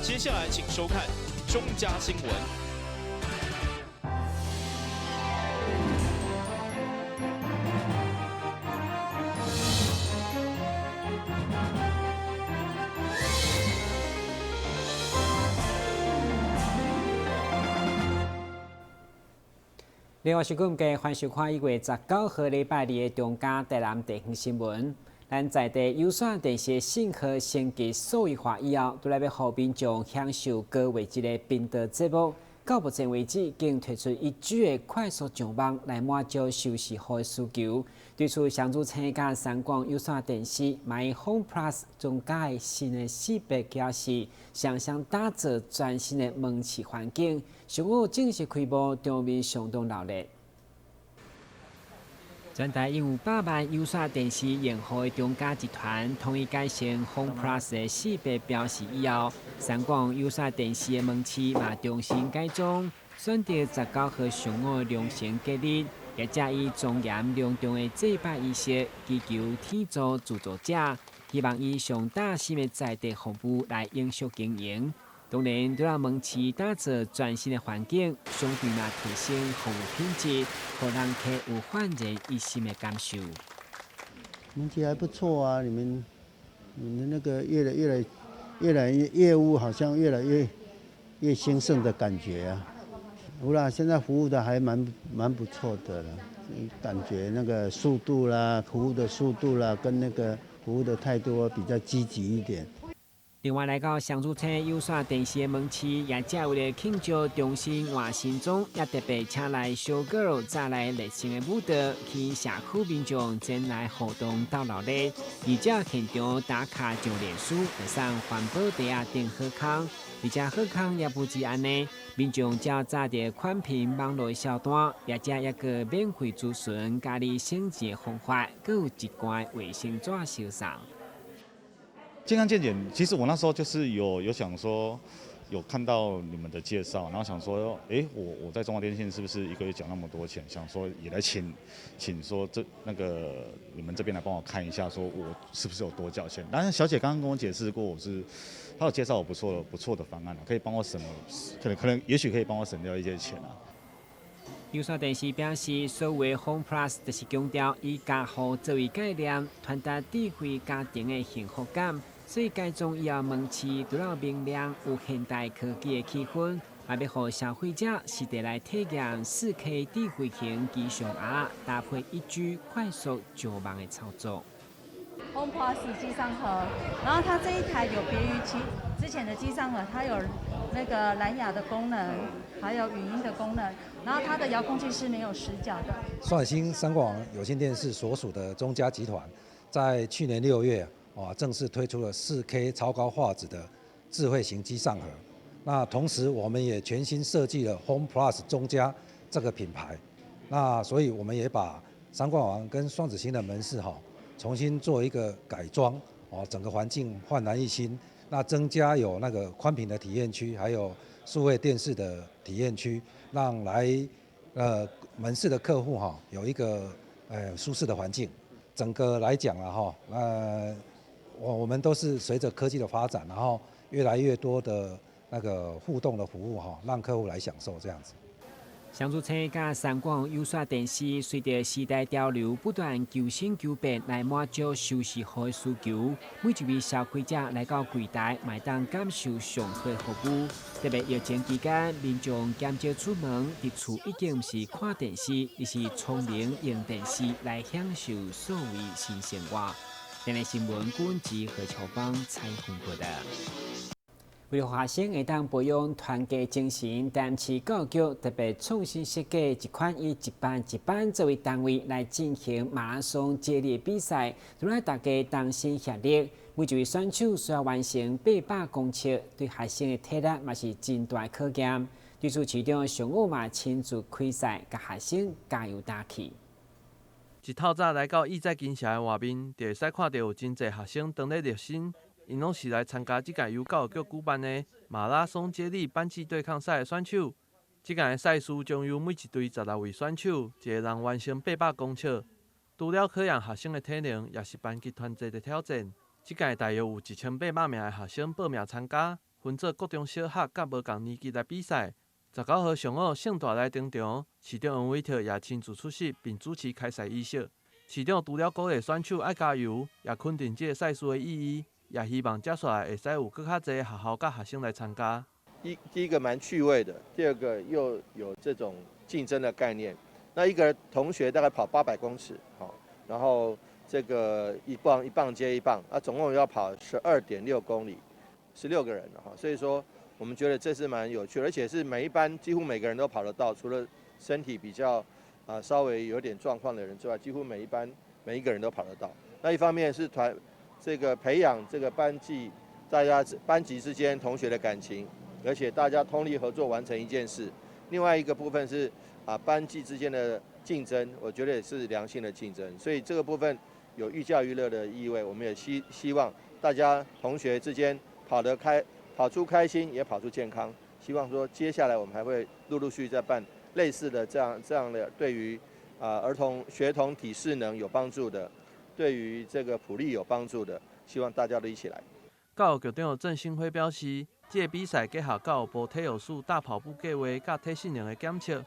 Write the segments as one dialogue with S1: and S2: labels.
S1: 接下來請收看中嘉新聞。
S2: 另外，是講嘅歡迎收看1月19號禮拜二的中嘉台南地方新聞。咱在地有線電視信號升級數位化以後，拄來欲予民眾享受高畫質的頻道節目。到目前為止，已經推出1G 的快速上網來滿足收視戶的需求。對此，雙子星佮三廣有線電視嘛 Home Plus 增加的新的400標示，雙雙打造全新的門市環境。上午正式開幕，場面相當熱鬧。全台擁有100萬有線電視用戶的中嘉集團，統一改成 Home Plus 的400標示以後，三廣有線電視的門市嘛重新改裝，選擇19號上午的良辰吉日，也才以莊嚴隆重的祭拜儀式，祈求天助自助者，希望以上貼心的在地服務來永續經營。當然，除了門市打造全新的環境，相對嘛提升服務品質，予人客有煥然一新的感受。
S3: 門市還不錯啊，你們那個越來越業務好像越來越興盛的感覺啊。有啦，現在服務的還蠻不錯的啦，感覺那個速度啦，服務的速度啦，跟那個服務的態度比較積極一點。
S2: 另外來到雙子星有線電視的門市，也才為了慶祝重新換新裝，也特別請來小哥帶來熱情的舞蹈，去社區民眾前來互動鬥鬧熱，而且現場打卡上臉書，會送環保袋仔等好康。而且好康也不止按呢，民眾只要紮著寬頻網路的銷單，也才一個免費諮詢家己省錢的方法，閣有一罐衛生紙相送。
S4: 健康健檢，其實我那時候就是有想說，有看到你們的介紹，然後想說，欸，我在中華電信是不是一個月繳那麼多錢？想說也來請說這那個你們這邊來幫我看一下，說我是不是有多繳錢？但是小姐剛剛跟我解釋過，她有介紹我不錯的方案，可以幫我省，可能也許可以幫我省掉一些錢啊。
S2: 有線電視表示，所謂 Home Plus 就是強調以家戶作為概念，傳達智慧家庭的幸福感。所以改裝以後，門市除了明亮、有現代科技的氣氛，嘛欲予消費者實地來體驗4K 智慧型機上盒，搭配1G 快速上網的操作。
S5: Home Plus 機上盒，然後它這一台有別於其之前的機上盒，它有那個藍牙的功能，還有語音的功能，然後它的遙控器是沒有死角的。
S6: 雙子星三廣有線電視所屬的中嘉集團，在去年6月正式推出了4K 超高畫質的智慧型機上盒。那同時，我們也全新設計了 Home Plus 中嘉這個品牌。那所以我們也把三冠王跟雙子星的門市重新做一個改裝，整個環境煥然一新。那增加有那個寬頻的體驗區，還有數位電視的體驗區，讓來門市的客戶有一個舒適的環境。整個來講了哈，我們都是隨着科技的發展，然後越來越多的那個互動的服務哈，讓客戶來享受這樣子。
S2: 雙子星佮三廣有線電視隨著時代潮流不斷求新求變，來滿足收視戶的需求。每一位消費者來到櫃台，嘛會當感受上好的服務。特別疫情期間，民眾減少出門，佇厝已經毋是看電視，而是聰明用電視來享受數位新生活。電視新聞，郭文何秋芳採訪報道。為了學生會當培養團結精神，台南市教育局特別創新設計一款以一班一班作為單位來進行馬拉松接力比賽，讓大家同心協力。每一位選手需要完成800公尺，對學生的體力嘛是真大考驗。對此，市長上午嘛親自開賽，共學生加油打氣。
S7: 一透早來到億載金城的外面，就會使看著有真濟學生當咧熱身。𪜶攏是來參加這屆由教育局舉辦的馬拉松接力班級對抗賽的選手。這屆的賽事將由每一隊16位選手，一個人完成800公尺。除了考驗學生的體能，也是班級團結的挑戰。這屆大約有1800名的學生報名參加，分做國中小學佮無仝年級來比賽。19號上午盛大來登場，市長黃偉哲也親自出席並主持開賽儀式。市長除了鼓勵選手愛加油，也肯定這个賽事的意義，也希望接下來會使有閣較濟學校佮學生來參加。
S8: 第一個蠻趣味的，第二個又有這種競爭的概念。那一個同學大概跑800公尺，好，然後這個一棒一棒接一棒，啊，總共要跑12.6公里，16個人哈，所以說我們覺得這是蠻有趣，而且是每一班幾乎每個人都跑得到，除了身體比較稍微有點狀況的人之外，幾乎每一班每一個人都跑得到。那一方面是團這個培養這個班級大家班級之間同學的感情，而且大家通力合作完成一件事。另外一個部分是班級之間的競爭，我覺得也是良性的競爭，所以這個部分有寓教於樂的意味。我們也希望大家同學之間跑得開，跑出開心，也跑出健康。希望說接下來我們還會陸陸續續再辦類似的這樣的對於兒童學童體適能有幫助的，對於這個普力有幫助的，希望大家都一起來。
S7: 教育局長鄭新輝表示，這个比賽結合教育部體育署大跑步計畫佮體適能的檢測，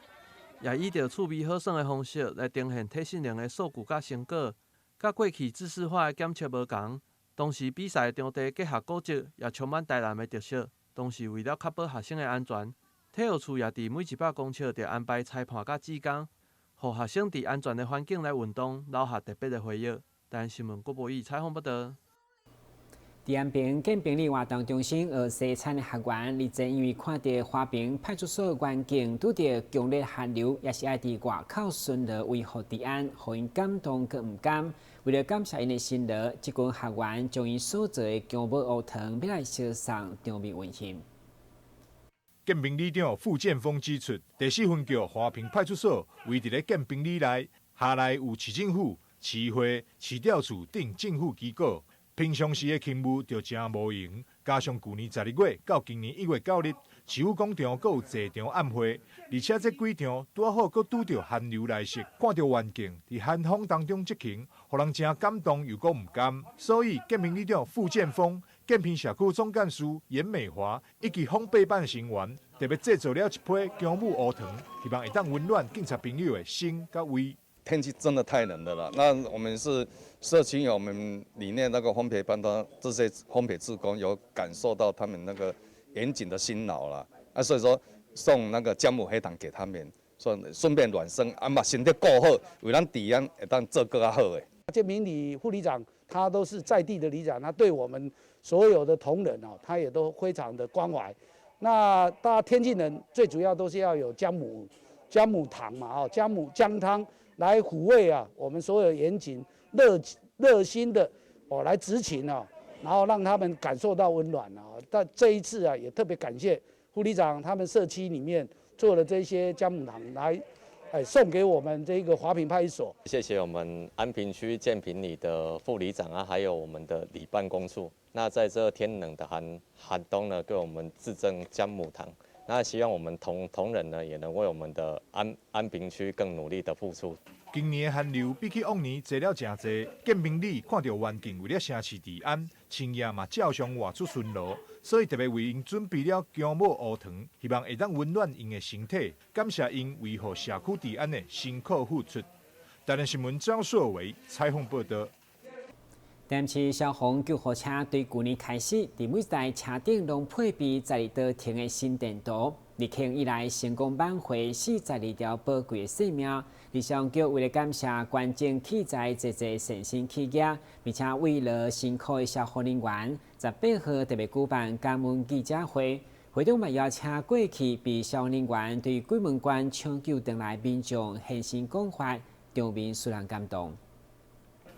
S7: 也以著趣味好耍的方式來呈現體適能的數據佮成果，佮過去制式化的檢測無仝。同時，比賽場地結合古蹟，也充滿台南的特色。同時，為了確保學生的安全，體育處也佇每100公尺就安排裁判佮志工，予學生佇安全的環境來運動，留下特別的回憶。台南新聞郭博義採訪報導。
S2: 佇安平建平里活動中心學西餐的學員，日前因為看著華平派出所員警拄著強烈寒流，也是愛佇外口巡邏維護治安，予𪜶感動閣毋甘。為了感謝𪜶的辛勞，這群學員將𪜶所做的薑母烏糖欲來相送，場面溫馨。
S9: 建平里長傅建峰指出，第四分局華平派出所位佇咧建平里內，轄內有市政府、市會、市調處等政府機構。平常時的勤務就誠無閒，加上舊年12月到今年1月9日，市府廣場閣有濟場暗會，而且這幾場拄好閣拄著寒流來襲，看著員警佇寒風當中執勤，予人誠感動又閣毋甘。所以建平里長傅建峰、建平社區總幹事嚴美華以及烘焙班成員，特別製作了一批薑母烏糖，希望會當溫暖警察朋友的心佮胃。
S10: 天氣真的太冷的了，那我們是社區，我們裡面那個烘焙班的這些烘焙志工有感受到他們那個員警的辛勞了，啊，所以說送那個薑母黑糖給他們，順順便暖身，啊嘛身體顧好，為咱治安會當做閣較好的。
S11: 建平里副里長他都是在地的里長，他對我們所有的同仁哦，他也都非常的關懷。那大家天氣冷，最主要都是要有薑母糖嘛，哦，薑母薑湯。來撫慰啊，我們所有員警熱心的哦來執勤啊，然後讓他們感受到溫暖啊。但這一次啊，也特別感謝副里長他們社區裡面做了這些薑母糖來，送給我們這個華平派出所。
S12: 謝謝我們安平區建平里的副里長啊，還有我們的里辦公處。那在這天冷的寒冬呢，給我們致贈薑母糖。那希望我們同仁呢，也能為我們的安平區更努力的付出。
S9: 今年的寒流比起往年濟了誠濟，建平里看著員警為了城市治安，深夜嘛照常外出巡邏，所以特別為𪜶準備了薑母烏糖，希望會當溫暖𪜶的身體，感謝𪜶維護社區治安的辛苦付出。台南新聞張碩偉採訪報導。
S2: 台南市消防救護車對舊年開始，佇每台車頂攏配備12導停的心電圖。日行以來成功挽回42條寶貴的性命。而消防局為了感謝捐贈器材、濟濟善心企業，並且慰勞辛苦的消防人員，18號特別舉辦感恩記者會。會中嘛邀請過去被消防人員對鬼門關搶救轉來民眾現身講法，場面使人感動。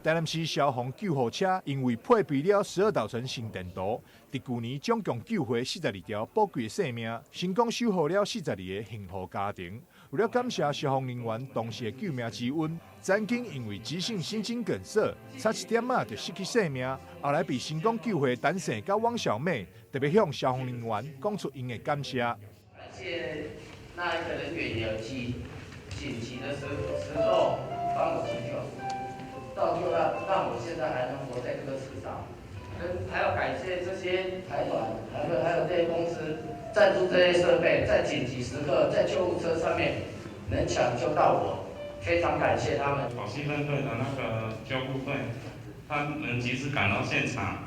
S9: 台南市消防救護車因為配備了12導程心電圖，佇舊年總共救回42條寶貴的性命，成功守護了42個幸福家庭。為了感謝消防人員當時的救命之恩，曾經因為急性心肌梗塞，差一點仔就失去性命，後來被成功救回陳姓佮汪小妹，特別向消防人員講出𪜶的感謝。
S13: 感謝那一個人員有緊急的時候幫我急救。到就讓我現在還能活在這個世上。跟還要感謝這些財團，還有這些公司贊助這些設備，在緊急時刻在救護車上面能搶救到我，非常感謝他們。
S14: 寶溪分隊的那個救護隊，他能及時趕到現場，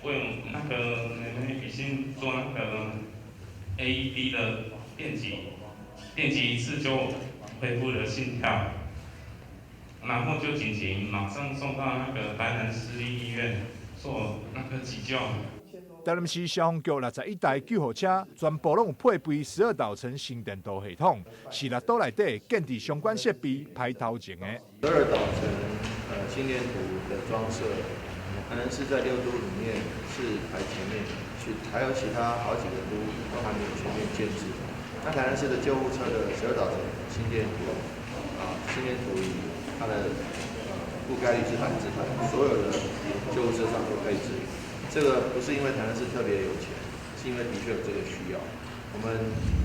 S14: 為那個妹妹雨欣做那個 AED 的電擊，電擊一次就恢復了心跳，然後就緊急馬上送到那個台南市立醫院做那個急救。
S9: 台南市消防局61台救護車全部攏有配備12導程心電圖系統，是六都內底建置相關設備排頭前的。
S8: 12導程心電圖的裝設，可能是在6都裡面是排前面，是還有其他好幾個都都還沒有全面建置。那台南市的救護車的12導程心電圖啊，心電圖儀它的覆蓋率是100%，所有的救護車上都配置。這個不是因為台南市特別有錢，是因為的確有這個需要。我們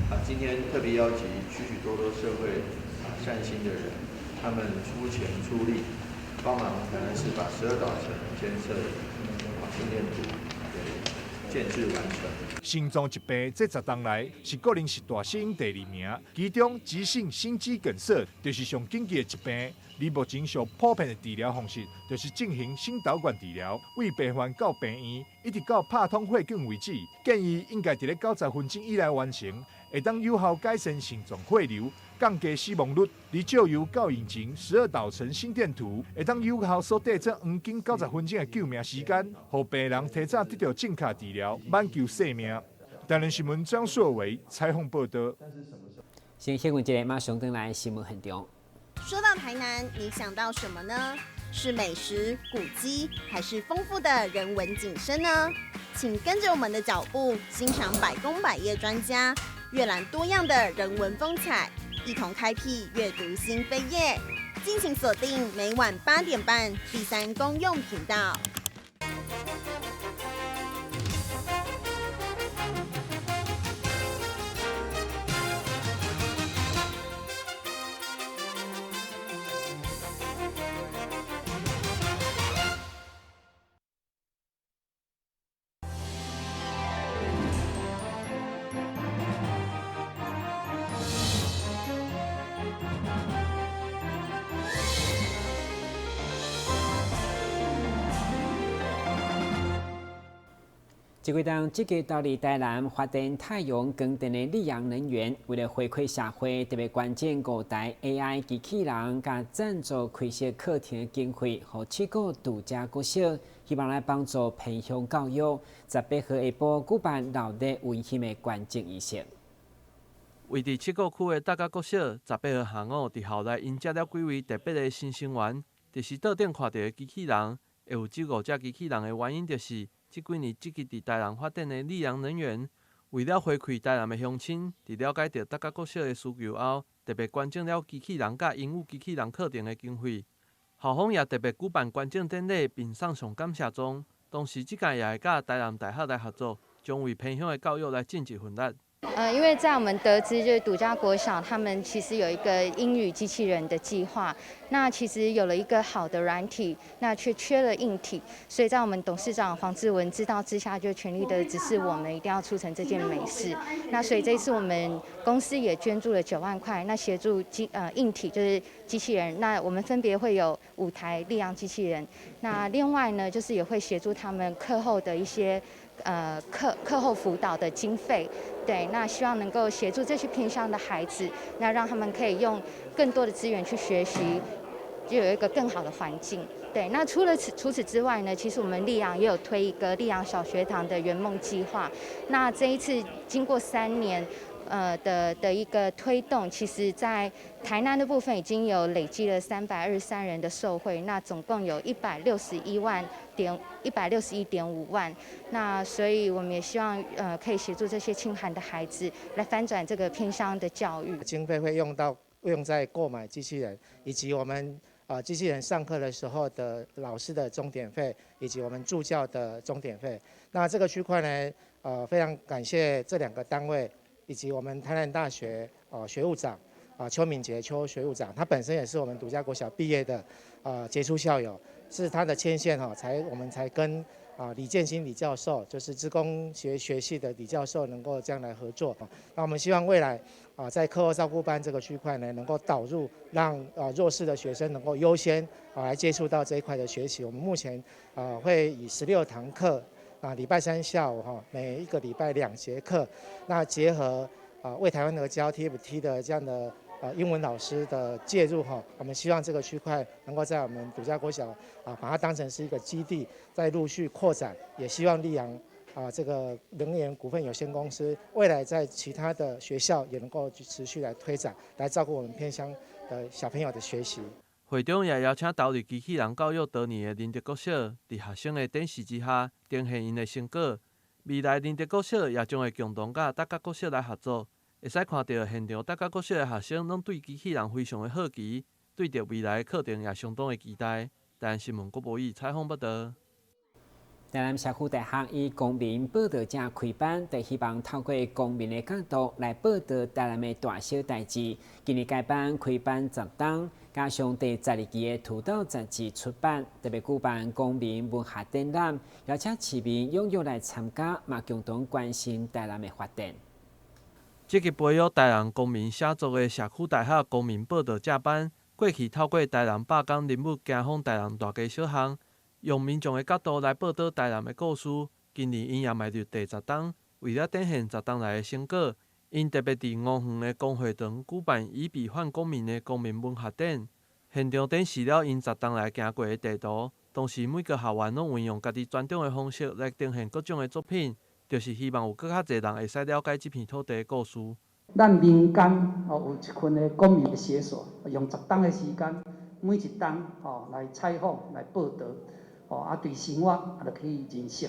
S8: 啊今天特別邀集許許多多社會啊善心的人，他們出錢出力，幫忙台南市把12導程監測啊心電圖給建置完成。
S9: 心臟疾病這10冬來是國人十大死因第二名，其中急性心肌梗塞就是上緊急的疾病。而目前上普遍的治療方式，就是進行心導管治療。為病患到病院，一直到拍通血管為止，建議應該佇咧90分鐘以內完成，會當有效改善心臟血流，降低死亡率。而借由較以前12導程心電圖，會當有效縮短這黃金90分鐘的救命時間，予病人提早得到正確治療，挽救性命。台南新聞張碩偉採訪報道。
S2: 先新聞一下，馬上轉來新聞現場。
S15: 說到台南，你想到什麼呢？是美食、古蹟，還是豐富的人文景深呢？請跟着我們的腳步，欣賞百工百業專家閱覽多樣的人文風采，一同開闢閱讀新扉頁。敬請鎖定每晚8點半第三公用頻道。
S2: 這幾冬積極投入台南發電太陽光電的綠陽能源，為了回饋社會，特別捐贈5台 AI 機器人，佮贊助開設課程經費，予七股獨家國小，希望來幫助偏鄉教育。18號下晡舉辦鬧熱溫馨的捐贈儀式。
S7: 位佇七股區的大甲國小，18號下午佇校內迎接了幾位特別的新成員，就是桌頂看著的機器人。會有這5隻機器人的原因，就是這幾年積極佇台南發展的綠陽能源，為了回饋台南的鄉親，佇了解著大甲國小的需求後，特別捐贈了機器人佮英語機器人課程的經費。校方也特別舉辦捐贈典禮，並送上感謝狀。同時，這屆也會佮台南大學來合作，將為偏鄉的教育來盡一份力。
S16: 因為在我們得知就是獨家國小他們其實有一個英語機器人的計劃，那其實有了一個好的軟體，那卻缺了硬體，所以在我們董事長黃志文指導之下，就全力的指示我們一定要促成這件美事。那所以這次我們公司也捐助了9萬塊，那協助硬體就是機器人，那我們分別會有5台力量機器人，那另外呢就是也會協助他們課後的一些課後輔導的經費，對，那希望能夠協助這些偏鄉的孩子，那讓他們可以用更多的資源去學習，就有一個更好的環境。對，那除此之外呢，其實我們力揚也有推一個力揚小學堂的圓夢計劃。那這一次經過3年的一個推動，其實在台南的部分已經有累積了323人的受惠，那總共有161.5萬。那所以我們也希望可以協助這些清寒的孩子來翻轉這個偏鄉的教育。
S17: 經費會用在購買機器人，以及我們機器人上課的時候的老師的鐘點費，以及我們助教的鐘點費。那這個區塊呢，非常感謝這兩個單位。以及我們台南大學學務長邱敏傑邱學務長，他本身也是我們獨家國小畢業的傑出校友，是他的牽線哈，我們才跟李建新李教授，就是资工学系的李教授，能够这样来合作。那我们希望未来在课后照顾班这个区块呢，能够导入，让弱势的学生能够优先来接触到这一块的学习。我们目前会以16堂课，礼拜三下午哈，每一个礼拜2节课，那结合为台湾而教 TFT 的这样的英文老师的介入哈，我们希望这个区块能够在我们土家国小把它当成是一个基地，再陆续扩展。也希望立扬这个能源股份有限公司未来在其他的学校也能够持续来推展，来照顾我们偏乡的小朋友的学习。
S7: 会中也邀请投入机器人教育多年的仁德国小，佇學生的展示之下，呈現𪜶的成果。未來仁德國小也將會共同佮大甲國小來合作。會使看著現場，大甲國小的學生攏對機器人非常的好奇，對著未來的課程也相當的期待。台南新聞郭博宇採訪報導。
S2: 台南社區大學以公民報導者開班，就希望透過公民的角度來報導台南的大小代誌。今年該班開班10冬，加上第12期的土豆雜誌出版，特別舉辦公民文學展覽，邀請市民踴躍來參加，嘛共同關心台南的發展。
S7: 積極培育台南公民寫作的社區大學公民報導者班，過去透過台南百工人物行訪台南大街小巷，用民眾的角度來報導台南的故事。今年𪜶也邁入第10冬，為了展現十冬來的成果，𪜶特別佇吳園的公會堂舉辦以筆換公民的公民文學展，現場展示了𪜶十冬來行過的地圖，同時每個學員攏運用家己專長的方式來呈現各種的作品。就是希望有閣較濟人會使了解這片土地的故事。
S18: 咱民間有一群的公民的寫手，用十冬的時間，每一冬來採訪、來報導，對生活就去認識。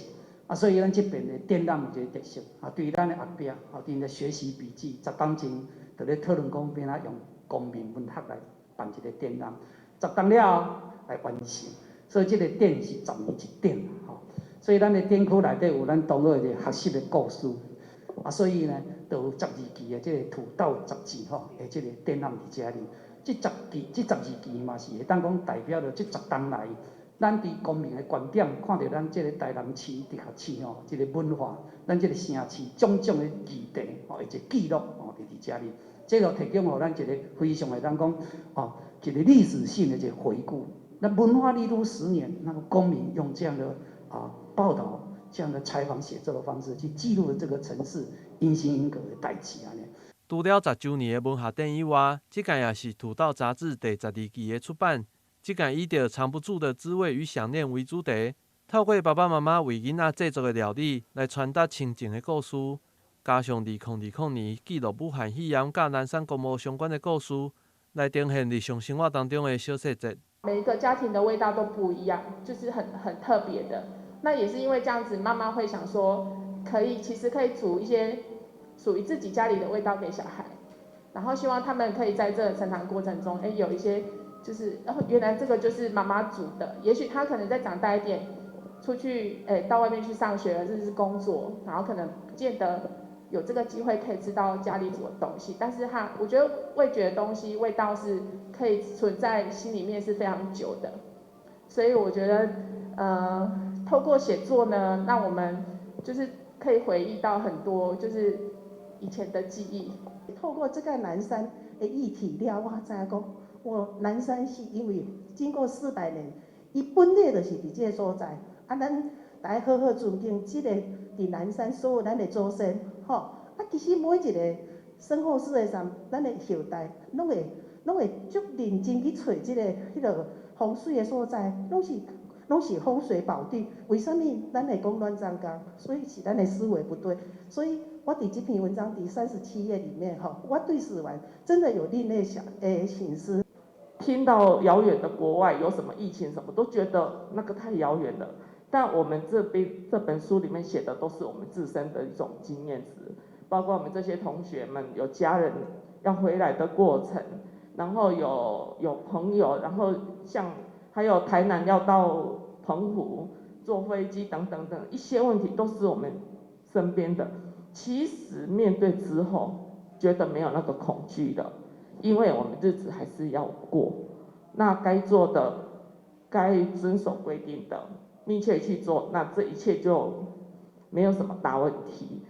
S18: 所以咱這邊的展覽有一個特色，對咱的後壁，佇咧學習筆記，十冬前就咧討論講欲按怎用公民文學來辦一個展覽，十冬了後來完成，所以這個展是10年一展。所以咱的展區內底有咱同學一個學習的故事，所以呢，就有12期的這個土豆雜誌的這個展覽佇遮裡。這10期、這12期嘛是會當講代表著這10冬來，咱佇公民的觀點看著咱這個台南市、直轄市這個文化，咱這個城市種種的議題一個記錄佇遮裡。這個提供予咱一個非常會當講一個歷史性的一個回顧。那文化麗都10年，那個公民用這樣的報導這樣的採訪寫作的方式去記錄了這個城市陰森陰格的代誌。
S7: 除了10週年的文學展以外，這屆也是土豆雜誌第12期的出版。這屆以著藏不住的滋味與想念為主題，透過爸爸媽媽為囡仔製作的料理來傳達親情的故事，加上2020年記錄武漢肺炎佮南山公墓相關的故事，來呈現日常生活當中的小細節。
S19: 每一個家庭的味道都不一樣，就是很特別的。那也是因為這樣子，媽媽會想說，其實可以煮一些屬於自己家裡的味道給小孩，然後希望他們可以在這個成長過程中，有一些就是，原來這個就是媽媽煮的。也許他可能再長大一點，出去，到外面去上學，甚至是工作，然後可能不見得有這個機會可以吃到家裡煮的東西。但是他，我覺得味覺的東西，味道是可以存在心裡面是非常久的。所以我覺得，透過寫作呢，讓我們就是可以回憶到很多，就是以前的記憶。
S20: 透過這個南山的議題了，我知影講，我南山是因為經過400年，伊本來就是佇這個所在，咱來好好尊敬這個佇南山所有咱的祖先，其實每一個身後事的時陣，咱的後代攏會足認真去揣這個彼個風水的所在，攏是風水寶地。為啥物咱會講亂葬崗？所以是咱的思維不對。所以我佇這篇文章第37頁裡面，我對死亡真的有另類想省思。
S21: 聽到遙遠的國外有什麼疫情什麼，都覺得那個太遙遠了。但我們這邊這本書裡面寫的都是我們自身的一種經驗值，包括我們這些同學們有家人要回來的過程，然後有朋友，然後像還有台南要到澎湖坐飛機等等等一些問題，都是我們身邊的。其實面對之後，覺得沒有那個恐懼了，因為我們日子還是要過，那該做的、該遵守規定的。密切去做，那這一切就沒有什麼大問題。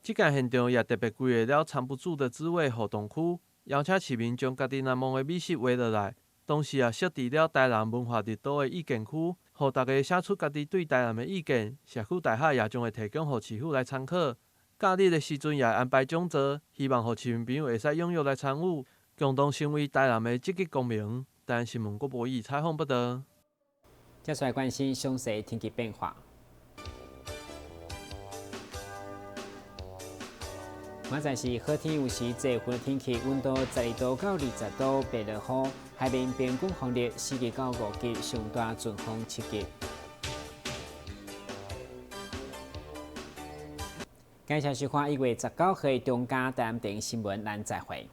S7: 這屆現場也特別規劃了藏不住的滋味活動區，邀請市民將家己難忘的美食畫落來，同時也設置了台南文化綠島的意見區，予大家寫出家己對台南的意見。社區大學也將會提供予市府來參考。假日的時陣也會安排講座，希望予市民朋友會使踴躍來參與，共同成為台南的積極公民。台南新聞郭博義採訪報導。
S2: 接下來關心詳細天氣變化。明仔載是好天有時濟雲天氣，溫度12度到20度，白落雨，海面平均風力4級到5級，上大陣風7級。感謝收看1月19號中嘉台南電視新聞，咱再會。